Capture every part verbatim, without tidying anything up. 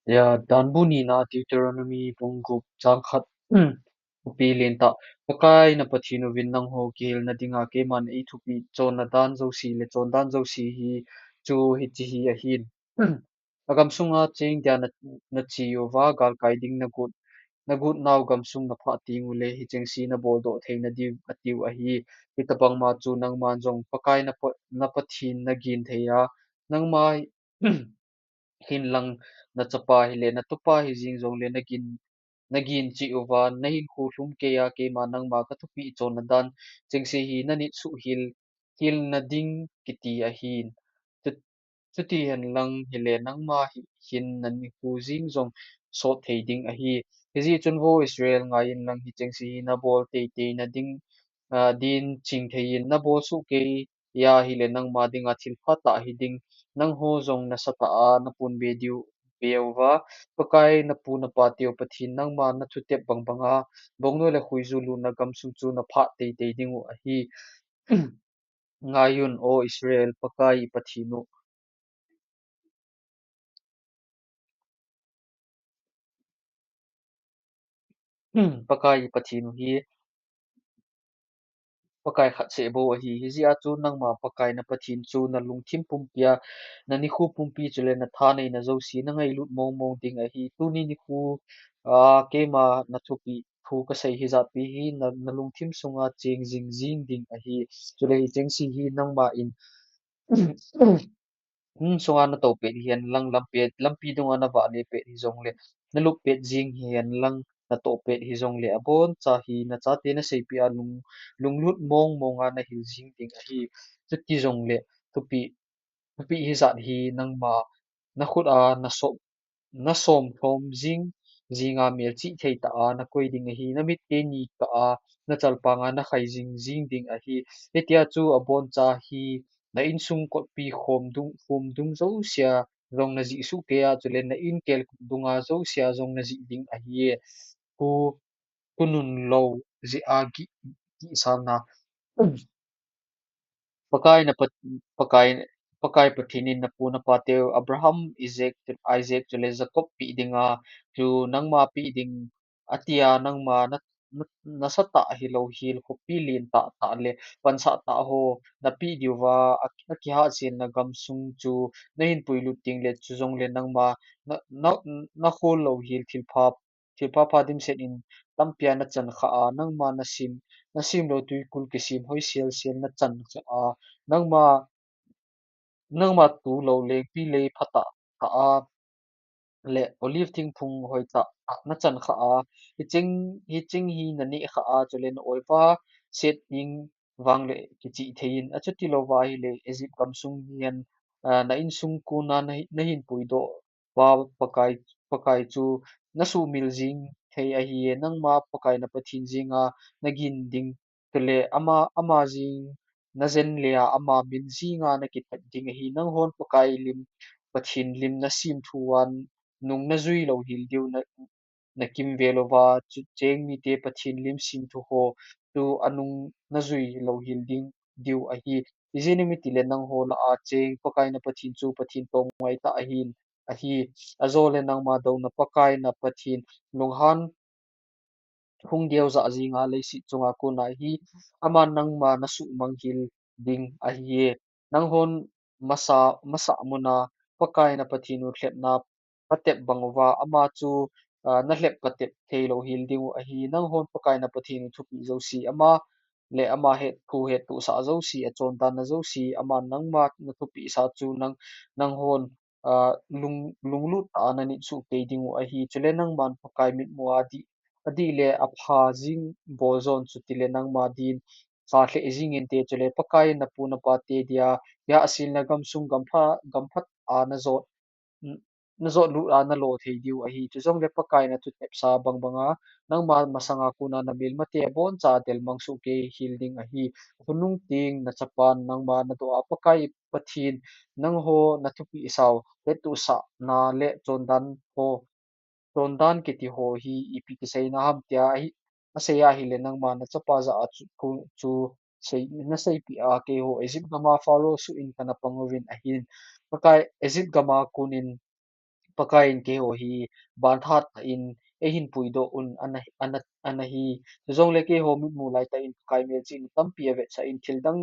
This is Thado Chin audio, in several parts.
Ya, dan bu nina Deuteronomy bung gup chang khat. Thupi lentah. Pakai na Pathen uvin nangho kihilna dinga keiman eithupeh chonna dan jouse le chondan jouse hi chu hiche hi ahin. Agam sunga cheng dia na, nache uva galkai ding nagot, nagot nau gamsung naphah teng ule hichengse nabol doh theina diu atiu ahi. Hitobang ma chu nangman jong Pakai na Pa, na Pathen nagin thei a, nangma hin lang nachapa hile natupa hijing jongle nagin, nagin cheh uva, nahinkho lhum keiya keima nangma kathupeh chonna dan chengse hi nanit suh hel, helna ding kiti ahin. Chu, chuti hen lang hile nangma hi, hin nahinkho jing jong sot thei ding ahi. Hijeh chun vo Israel ngai in lang hichengse hi nabol teitei na ding, a, din ching thei in nabol suh kei ya hile nangma dinga thil phatah hiding, nangho jong nasatah a napun be diu, be uva, Pakai napu napa teu Pathen nangma nathutep bang banga, bong noi le khuiju lutna gamsung chu naphah teitei diu ahi. Ngai un, O Israel, Pakai Pathen u. Pakai Pathen u hi Pakai khat seh bou ahi. Hijeh a chu nangma Pakai na Pathen chu nalungthim pumpi a, nanikho pumpi chule nathaneina jouse nangailut mong mong ding ahi. Tuni nikho, a, keima nathupeh thu kasei hijat pi hi na, nalungthim sunga cheng jing jing ding ahi. Chule hichengse hi nangma in hung sunga natoh pet hihen lang lampi, lampi dunga navah le pet hijongle, nalup pet jing hihen lang natoh pet hijongle, aboncha hi nachate naseipeh a lung, lunglut mong monga nahil jing ding ahi. Chuti jongle, thupeh, thupeh hijat hi nangma nakhut a nasom, nasom lhom jing, jinga melchih thei tah a nakoi ding ahi. Namit keini kah a nachalpanga nakhai jing jing ding ahi. Hitia chu aboncha hi na insung kotpi khom dung, khom dung jousea jong najih suh kei a, chule na inkel dunga jousea jong najih ding ahi. Khu, khu nun lou jeh a gih, gihsalna. Pakai na Pat, Pakai, Pakai Pathen in napu napa teu Abraham, Isaac, Isaac chule Jacob peh dinga chu nangma peh ding atia nangma na, na, nasatah hilou hel khopi lentah tah le pansah tah ho napeh diuva a, akihahselna gamsung chu nahin puilut tengle chujongle nangma na, na, nakhol lou hel thilpha, thilpha pha dimset in tampia nachan khah a, nangma nasem, nasem lou twikul kisem hoi sel sel nachan khah a, nangma, nangma tu lou lengpi lei phatah tah a, le olive thingphung hoitah a nachan khah a, hicheng, hicheng hi naneh khah a, chule na oiva set ding vangle kichih thei in, achuti louva ahile Egypt gamsung hihen, a, na insung kona nahi, nahin puidoh uva Pakai, Pakai chu nasuhmil jing thei ahi. Nangma Pakai na Pathen jenga nagin ding, chule ama, ama jeng najen le a ama min jenga nakithat ding ahi. Nanghon Pakai lim, Pathen lim nasemthu a nung najui lou hel diu na, nakimvel uva, chucheng mite Pathen lim semthu ho chu anung najui lou hel ding diu ahi. Ijeh inem itile nangho lah a cheng Pakai na Pathen chu Pathen tomngai tah ahin, ahi. Ajole nangma douna Pakai na Pathen lunghan hung deuja jenga leiset chunga kona hi, aman nangma nasuhmang hel ding ahi. Nanghon masa, masah muna Pakai na Pathen u lhepna patep bang uva, ama chu, a, nalhep patep thei lou hel diu ahi. Nanghon Pakai na Pathen u thupeh jouse, ama le ama het, thu hettohsah jouse, achondanna jouse, aman nangma nathupeh sa chu nang, nanghon, a, lung, lunglut tah a nanit suh kei diu ahi. Chule nangman Pakai mitmu a adih, adih le apha jing bol jon chutile nangma din sa lheh jing inte, chule Pakai napu napa te dia, hahselna gamsung gampha, gamphat a najot, najot lut a nalo thei diu ahi. Chujongle Pakai na thutepsa bang banga nangma masanga kona namelmate aboncha adelmang suh kei hel ding ahi. Khonung teng nachapan nangma nadoh a Pakai Pathen nangho nathupeh sau, hettohsahna le chondan ho, chondan kiti ho hi ipi kiseina ham tia ahi, asei ahile nangma nachapa jah a chu, chu sei, naseipeh a keiho Egypt gama Pharaoh suh in kana pang uvin ahin. Pakai Egypt gama konin Pakaiyin keiho hi banthat tah in eihin puidoh un ana, ana, ana hi. Chujongle keiho mitmu laitah in Pakai melchihna tampi avetsah in thildang,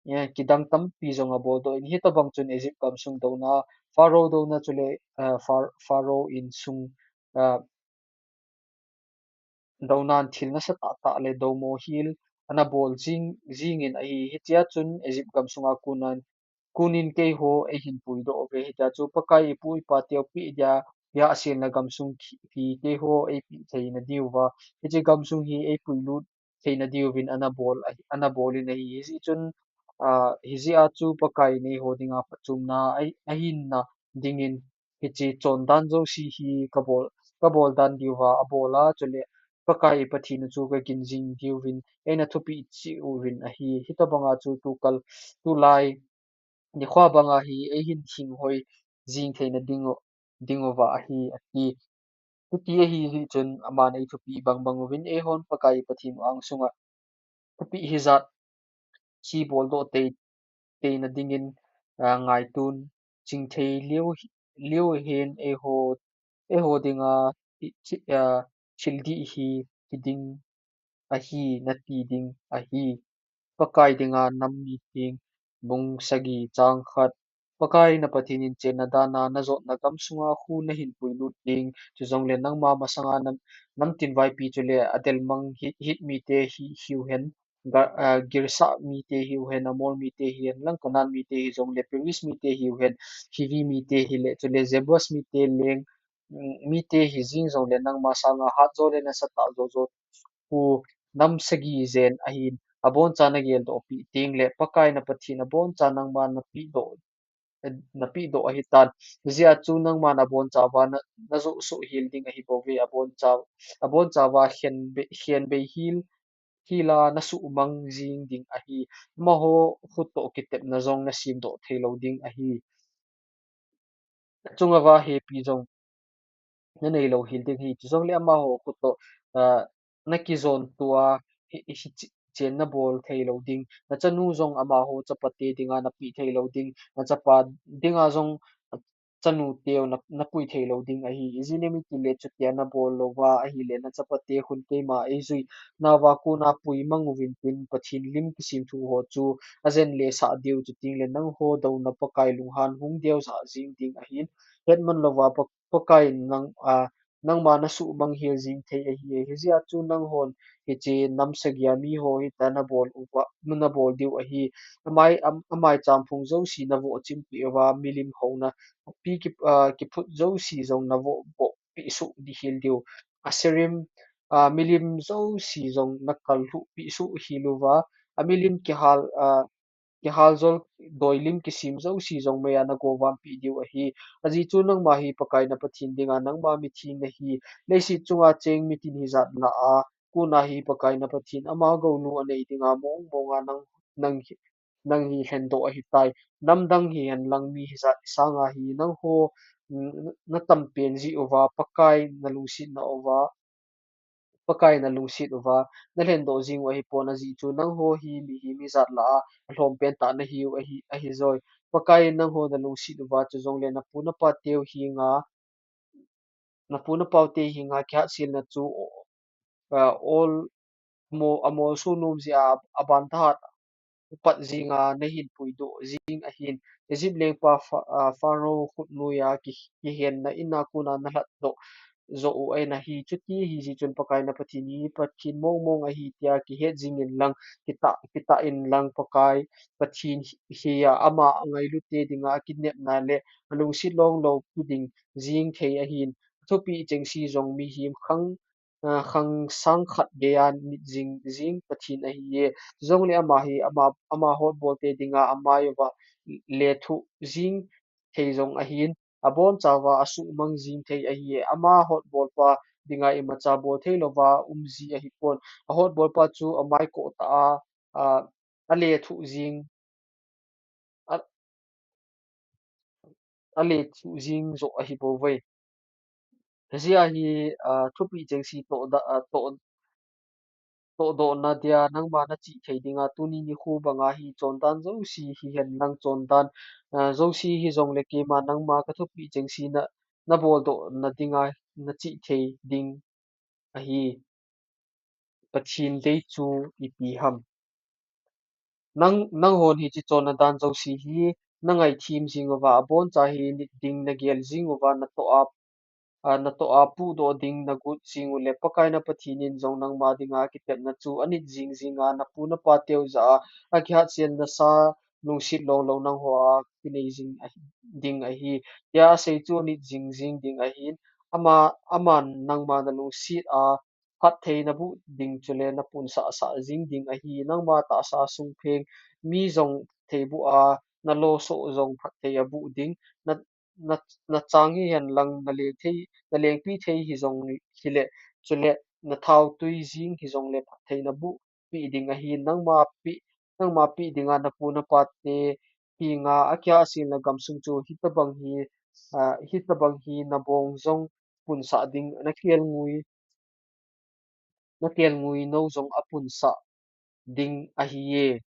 eh, kidang tampi jong aboldoh in, hitobang chun Egypt gamsung douna, Pharaoh douna chule, eh, Phar-, Pharaoh insung, eh, dounan thil nasatah tah le doumo hel ana bol jing, jingin ahi. Hichea chun Egypt gamsunga konin, konin keiho eihin puidoh uve. Hichea chu Pakai ipu ipateu peh dia, hahselna gamsung hi, hi keiho eipeh theina diuva, hiche gamsung hi eipuilut theina diuvin ana bol ahi, ana bolin ahi. Hijeh chun, ah, hijeh a chu Pakai in eiho dinga phatchomna ahi, ahinna dingin hiche chondan jouse hi kabol, kabol dan diuva, abola, chule Pakai Pathen chu kagin jing diuvin eina thupeh cheh uvin ahi. Hitobanga chu tukal, tulai nikhoa banga hi eihin hinghoi jing theina ding u, ding uva ahi, ati. Chuti ahi jeh chun aman eithupi bangbang uvin eihon Pakai Pathen u angsunga thupeh hijat hi boldoh tei, teina dingin, ah, ngaitun chingthei leu, leu hen eiho, eiho dinga, i, chi, ah, thil dih hi kiding ahi, nati ding ahi. Pakai dinga nam mi theng, bung sagi chang khat. Pakai na Pathen in chenna dana najotna gamsunga khu nahin puilut ding, chujongle nangma masanga nam, namtin vaipi chule adelmang hit, hit mite hi, hiu hen, ga, ah, Girsa mite hiu hen, Amor mite hihen lang, Canaan mite hijongle Periz mite hiu hen, Hivi mite hile chule Jebus mite leng, mm, mite hi jing jongle nangma sanga hatjo le nasatah jojo khu nam sagi jen ahin, aboncha nageldoh peh tengle Pakai na Pathen aboncha nangma napehdoh, napehdoh ahitan. Hijeh a chu nangman abonchauva na, najoh soh hel ding ahibouve, aboncha, abonchauva khen bei, khen bei hel, hela nasuhmang jing ding ahi. Amaho khuttoh kitepna jong nasemdoh theilou ding ahi. Achungava hepi jong nanei lou hel ding ahi. Chujongle amaho khuttoh, ah, nakijon tua hi, hi, chenna bol theilou ding. Nachanu jong amaho chapate dinga napui theilou ding. Nachapa dinga jong chanuteu na, napui theilou ding ahi. Ijeh inem itile chutia nabol louva ahile nachapate khun keima eijui nauva kona puimang uvin tin, Pathen lim kisemthu ho chu ajen le sah diu, chutengle nangho douna Pakai lunghan hung deujah jing ding ahin, hetman louva Pa, Pakai in nang, ah, nangma nasuhmang hel jing thei ahi. Hijeh a chu nanghon hiche nam sagia miho hitia nabol uva, nabol diu ahi. Amai, am, amaicham phung jouse navohchim peh uva, milim houna pi ki, ah, kiphut jouse jong navoh, voh peh soh ding hel diu. Asherim, ah, milim jouse jong nakalhuh peh soh hel uva, amilim kihal, ah, kihal jol doi lim kisem jouse jong meiya nagovam peh diu ahi. Ajeh chu nangma hi Pakai na Pathen dinga nangma mitheng nahi. Leiset chunga cheng mitin hijat lah a kona hi Pakai na Pathen ama gounu anei dinga mong monga nang, nang hi, nang hi lhendoh ahitai. Namdang hihen lang mi hijat sanga hi nangho, mm, natampen jeh uva, Pakai nalungsetna uva, Pakai nalungset uva, nalhendoh jing u ahipon, ajeh chu nangho hi mihem hijat lah a alhompen tah nahiu ahi, ahijoi. Pakai in nangho nalungset uva, chujongle napu napateu henga, napu napaute henga kihatselna chu, ah, ol, mo, amolso nom jeh a, aban thahat upat jinga nahin puidoh jing ahin, Egypt lengpa Pha, ah, Pharaoh khutnoiya ki, kihenna inna kona nalhatdoh joh u ahi. Chuti ahijeh chun Pakai na Pathen hi Pathen mong mong ahi tia kihet jingin lang, kitah, kitah in lang, Pakai Pathen hi, hi a ama angailute dinga akinepna le alungset longlou kiding jing thei ahin, athupeh chengse jong mihem khang, ah, khang sang khat geiya nit jing, jing Pathen ahiye. Chujongle ama hi, ama, ama hotbolte dinga amai uva lethuh jing thei jong ahin, abonchauva asuhmang jing thei ahiye. Ama hotbolpa dinga imacha bol theilouva umji ahipon. Ahotbolpa chu amai koh tah a, ah, alethuh jing, a, alethuh jing joh ahibouve. Hijeh a hi, ah, thupeh chengse toh da, ah, toh, tohdohna dia nangma nachih thei dinga tuni nikho banga hi chondan jouse hihen lang chondan, ah, jouse hijongle keima nangma kathupeh chengse na, naboldoh nadinga nachih thei ding ahi. Pathen dei chu ipi ham? Nang, nanghon hiche chonna dan jouse hi nangaithem jing uva, aboncha hi nit ding nagel jing uva, natoh a, a, natoh a pudoh ding nagot jing uleh, Pakai na Pathen in jong nangma dinga kitepna chu anit jing jinga, napu napateu jah a, akihatsel nasa lungset longlou nangho a kinei jing ahi, ding ahi, tia asei chu anit jing jing ding ahin, ama, aman nangma nalungset a phatthei naboh ding chule napunsah sah jing ding ahi. Nangma tahsa sung pheng mi jong phatthei boh a, nalo soh jong phatthei aboh ding, na, na, nachang hihen lang naleng thei, nalengpi thei hijong hileh, chule nathaotui jing hijongleh phatthei nabohpi ding ahi. Nangma pe, nangma pe dinga napu napate henga akihatsel na gamsung chu hitobang hi, a, hitobang hi nabong jong punsah ding, nakelngoi, nakelngoi nou jong apunsah ding ahiye.